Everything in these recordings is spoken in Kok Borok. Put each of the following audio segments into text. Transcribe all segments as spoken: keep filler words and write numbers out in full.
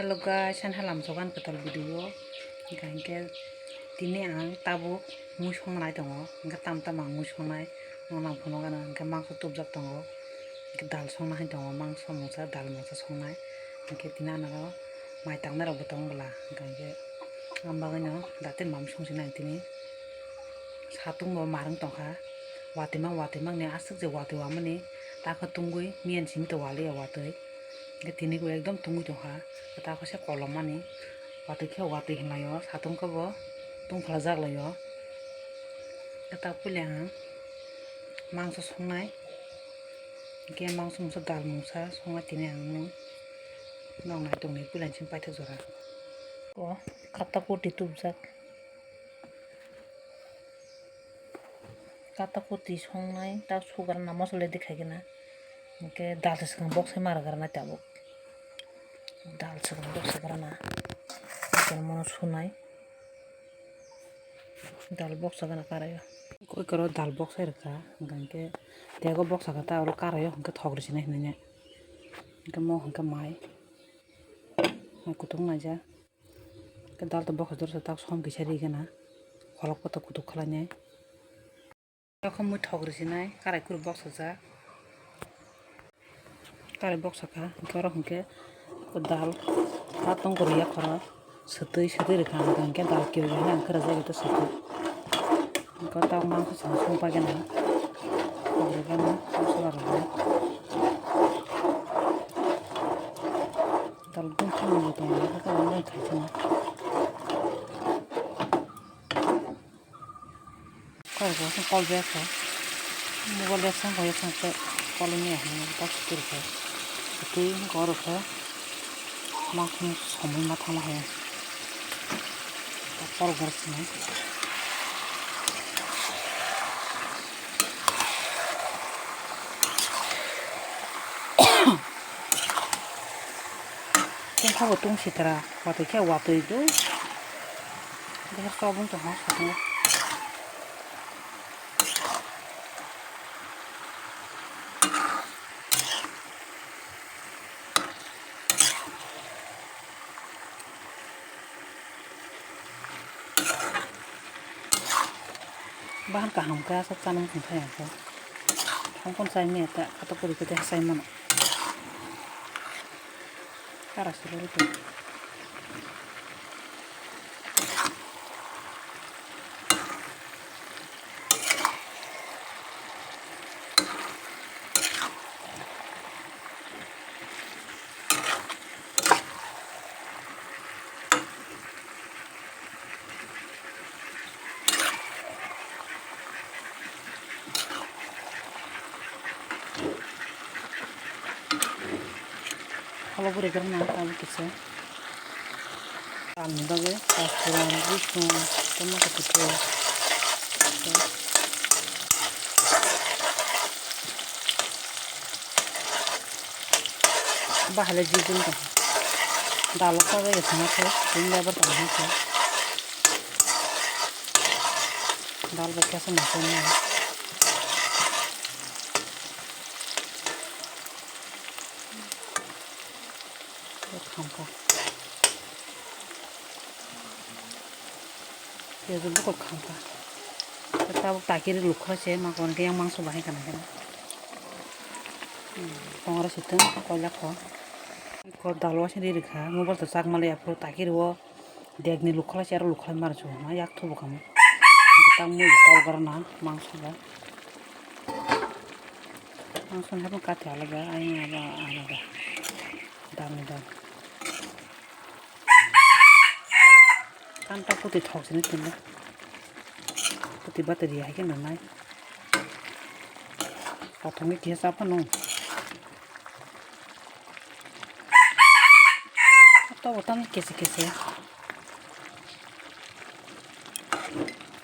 Hello guys, ani halam sogan kwtal video. Hingkha hinkhe tini ang tabuk mui songnai tongo. Hingkhe tam tam ang mui songnai. Nong nang phunukgana hinkhe mangso tubjak tongo. Hinkhe dal songna hai tongo, mangso mungsa dal mungsa songnai. Hinkhe tini anaro mai tangnai rokbo tong bwla. Hingkha hinkhe ang bagwino dati mam songsinai tini. Satung bo marwng tongkha. Watwi mang watwi mangni aswk je watwi wamani takhe tungwi miyan simi to waliya watwi. Hingkhe tini bo ekdom tungwi tongkha. Takhe se kolomani watwi khe watwi hinlaio, satung khe bo tungphlajak laio. Khe ta puila ang mangso songnai. Hingkhe mangso mungsa dal mungsa songnai tini ang nung. Nong nai tongni puila simi paithak jora. O kata koti tubjak. Kata koti songnai, ta sugar na mosla de khaigena. Hingkhe dal se swkang boksai ma rwgwrnai tabuk. Dal swkang boksai rwgwrna. Hingkhe mono sunai. Dal boksai gana karaio. Koi koro dal boksai rwkha, hingkhe tei o boksai khe ta oro karaio, hingkhe thok rwsinai hinwi ne. Hingkhe mo hingkhe mai. Mai kutung naija. Khe dal to bokhok jora se tak som kisa ri gana, kholok poto kutuk khlainai. Jokhon mui thok rwsinai, karai kuru boksajak. Karai boksakha, hingkhe oro hingkhe dal ta tongkor ya khoro swtwi, swtwi rwkha ang, hingkhe dal kiyo ya hwnwi ang khera jagwi to swtwi. Hingkhe tak mangsa chwng song pai gana, thok rwgana, mosla rwgana. Dal gum thang bo tongo, haikhe oro khai chwng. Koi bo kol be kho. Mobile de sang koi sang te kol ni hwn ta sutur kho. Sutur kho ro kho. Ma khun somoi ma thang hai. Ta kol gar sini. Tungkha bo tungsitra, watwi khe watwi do. Bihar sobung tongha satung. Bahan kaham khe aswk chanwi tongthai ang khe. Songkon chai maya ta khato puri khe chai mano. Kara se rw tong. Holo guri gana abo kisa. Talni bagwi pasporan, rosong, tomato kuchu. Bahai le jil jil tong. Dal o sajagwi swngo khe, tini lebar tong khe. Dal bai khe aswk nangkuknai. Khamkha. Piyaj bukur khamkha. Tabuk takiri lukha se ma kon yang mangso bahai kana kena. Tongora situng koila kho. Ko dal wasi ri rikha. Mobile to chak mali aphuru takiri o degni lukha se aro lukha mar chu ma yak thubu khamu. Tang mui kol garna mangso ba. Mangso ni hapung kathi alaga, ayung aba alaga. Dal ni dal. Tanta puti thok sini tini. Puti bateri hai khe nanai. Kothomwi kisa phano. Koto botam kisi kisi.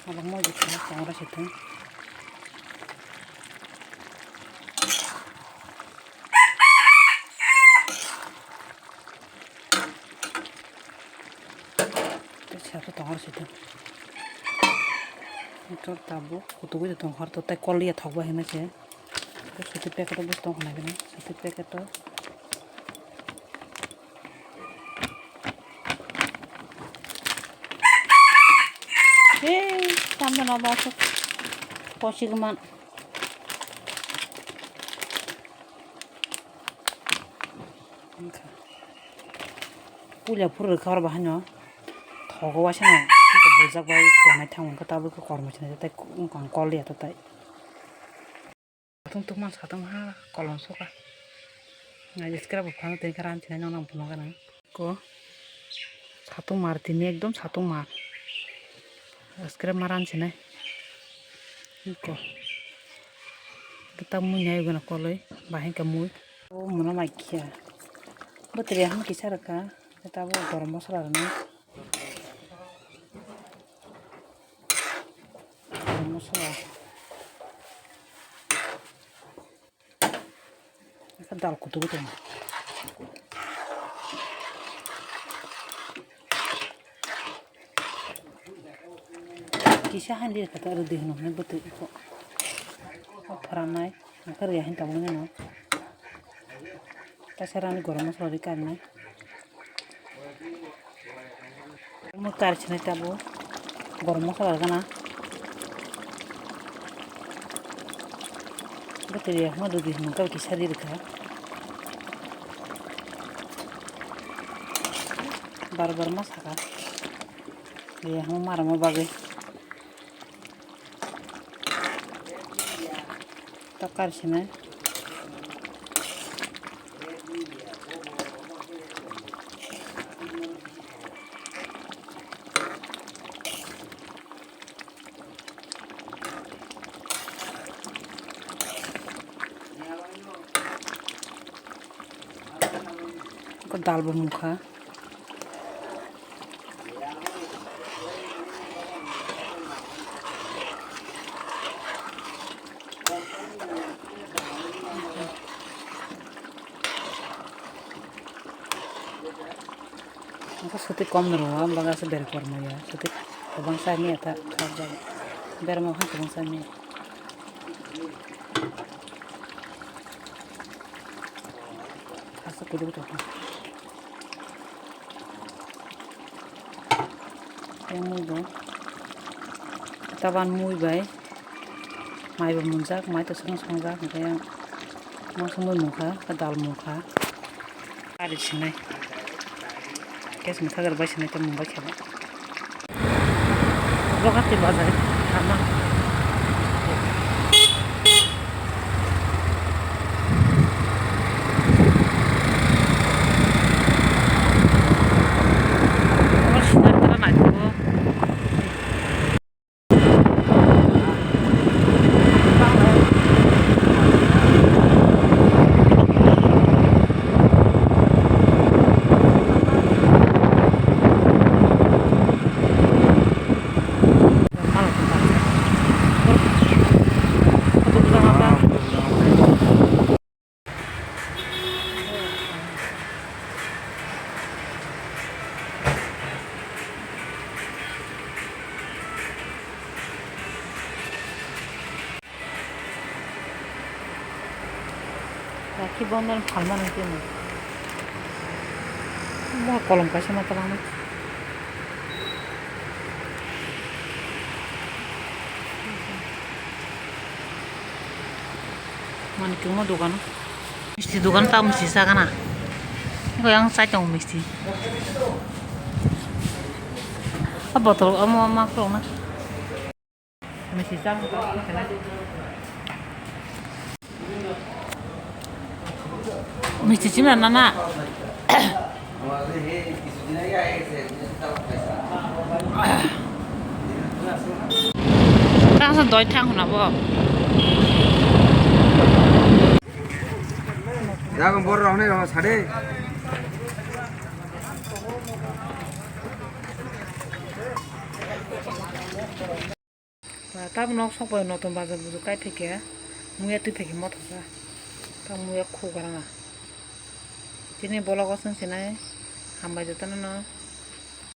Alak mo jikha tongra sithung. Tei siyapho tongo se tong. Motor tabuk kutugwi tong hor to tei kol ya thok bai hinwi se. Tei suti packet o bwswk tong hwnwi bini suti packet o. Tamo no ba aswk kosigman. Puila phuru rwkha oro bahai no. Thogo waisa no. Buljak bai tongnai thang wngkha tabuk khe kormo sinai tai wngkha ang kol ya tai. Satung tukma satung ha kolom soka. Nai scrap bo phano tei khe ran sinai no nang phunuk gana. Ko satung mar tini ekdom satung mar. Scrap ma ran sinai. Ko. Kita mui nai gana koloi bahai ka mui. O muna mai khia. Bwtwrwi ham kisa rwkha. Tabuk garam masala rwnai. Garam masala. Eka dal kutu kutu. Kisa han di kata rwdi hwnwi bwtwi eko. O phoranai. Eka rwya hin tabuk nini no. Kaisa rani garam masala ri karnai. Mo kar sinai tabo. Garam masala gana. Bwtwi ya ma dudi hwnwi kisa di rwkha. Bar bar ma saka. Ya hwnwi marama bagwi. Takar sini. Ko dal bo mukha. Angkhe suti kom no rwo, ang bagwi aswk bereng kormo ya. Suti kwbangsa miya ta khajak. Bermo kha kwbangsa miya. Aswk kudu kudu kha. Yang mui bo. Taban mui bai. Mai bo munjak, mai to swkang songjak, hwnkhe yang mangsa mui mungkha, dal mungkha. Ari sinai. Gas mwthagwrwk bai sinai tei mungbai kheno. Guwahati bazar tama. Omo sinai tara naithogo. Rakhi bandhan phalmani tini. Bo kolom kaisa ma tabangma. Mani tongma dogan. Misti dogan ta misti sagana. Bo yang chai tongo misti. A botol omo ma khulukna. Misti chang. Misti chimna nana. Tasa doi thang hwnna bo. Jagan bor rok nai rok sade. Tabuk nok sok bai Notun Bazar bujo kai phaikha, muya twi phaikha motha sa. Tamo muya khu garanga. Tini vlog o chwng sinai hambai jotono no.